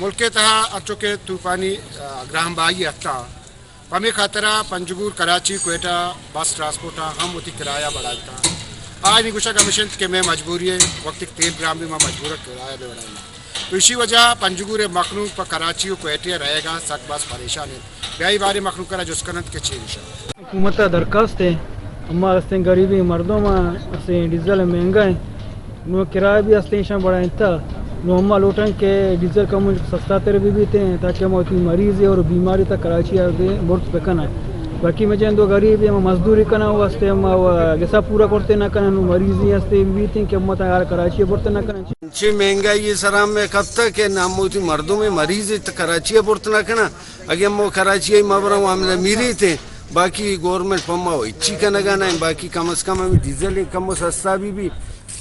ملک ءِ تہا ہرچو کہ طوفانی، آ، گرانبہائی اتاں، پمے خاطرا پنجگور، کراچی، کوئٹہ بس ٹرانسپورٹاں ہم وتی کرایہ بڑائینتاں۔ آیانی گوشگ ہمیش انت کہ مئے مجبوری انت، وقتی کہ تیل گران بی ما مجبور آں کرایہ بہ بڑائیناں۔ تو ایشی وجہ پنجگور ءِ مخلوق پہ کراچی و کوئٹہ ءَ رہگ ءَ سک باز پریشان انت۔ بیا اے بارے مخلوق ءَ را جست کن انت کہ چے گوشاں۔ حکومت ءَ درخواست ہے، اما ہستیں غریبیں مردم ہستیں، ڈیزل مہنگا ہیں، نو کرایہ بھی ہستیں ایشاں بڑائینتا۔ نو اما لوٹن کہ ڈیزل کم سستا تر بھی بیتیں، تاکہ ہم وتی مریض اور بیماری تا کراچی آ دے برت بکنن۔ باقی میں جن دو غریب ہیں، ہم مزدوری کنن، وہ ہستے ہم گسا پورا کرتے نہ کنن، نو مریضی ہستے بھی بیتیں کہ ہم تا یار کراچی برت نہ کنن۔ چے مہنگائی سرا میں کپتا کہ نہ ہم وتی مردم مریض تا کراچی برت نہ کنن۔ اگہ ہم کراچی مبرن، وہ ہم میریت، باقی گورنمنٹ پما ہچی کنگا نہ، باقی کم از کم ہمیں ڈیزل کم و سستا بھی بھی،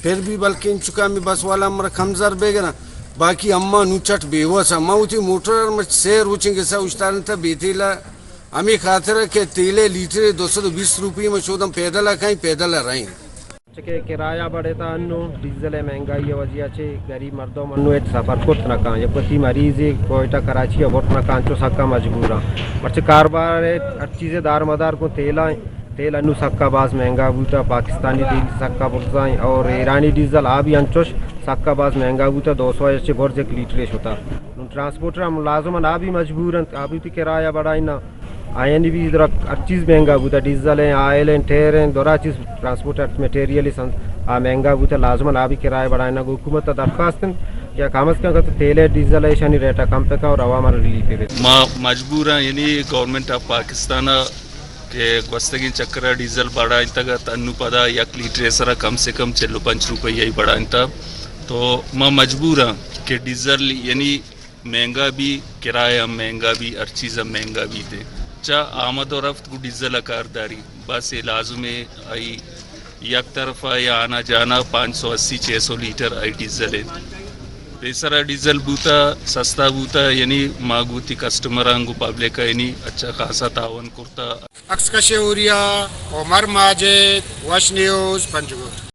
پھر بھی بلکہ انچکا ہمیں بس والا ہمارا کم زر بگرن، باقی اما نو چٹ بے وس۔ ما وتی موٹر مچ سیر روچیں گسا اشتارن تا بے تیلا، ہمیں خاطر کہ تیلے لیٹر دو سد و بیست روپی میں شودم پیدل کائیں، پیدل رہیں۔ چکہ کرایہ بڑھتا انو، ڈیزل مہنگائی وجہ چہ غریب مردم انو ہچ سفر کرت نہ کان، یک وتی مریض کوئٹہ کراچی برت نہ کان، چو سکا مجبوراں۔ مرچہ کاروبار ہر چیز دارمدار کو تیلا، تیل انو سکا باز مہنگا بوتا، پاکستانی تیل سکا برزائیں اور ایرانی ڈیزل آ بھی انچوش سکا باز مہنگا بوتا، دو سو چہ برز یک لیٹر شتا۔ نون ٹرانسپورٹر ہم لازم آ بھی مجبور انت، آ بھی تی کرایہ بڑھائینا۔ آیانی بھی درا ہر چیز مہنگا بوتا، ڈیزل ہیں، آئل ہیں، ٹائر ہیں، درا چیز ٹرانسپورٹ ہر مٹیریل سن آ مہنگا بوتا، لازم آ بھی کرایہ بڑھائینا۔ گو حکومت تا درخواست ہیں کہ کم از کم کہ تیل ہے، ڈیزل ہے، ایشانی ریٹ کم پکا اور عوام ریلیف دے۔ ما مجبور ہیں، یعنی گورنمنٹ آف پاکستان کہ گوستگیں چکر ڈیزل بڑھائینتگ ات، انو پدا یک لیٹر سرا کم سے کم چل و پنچ روپیہ بڑھائینتا، تو ما مجبور ہیں کہ ڈیزل یعنی مہنگا بی، کرایہ ہم مہنگا بی، ہر چیز ہم مہنگا بیتے۔ چا آمد و رفت گو ڈیزل کار داری، بس اے لازم ہے، آئی یک طرف یا آنا جانا پانچ سو اسی چھ سو لیٹر آئی ڈیزل ہے۔ پیسرا ڈیزل بوتا، سستا بوتا، یعنی ما گو تی کسٹمراں گو پبلک یعنی اچھا خاصا تعاون کرتا۔ عکس کش اوریا، عمر ماجد، وش نیوز، پنجگور۔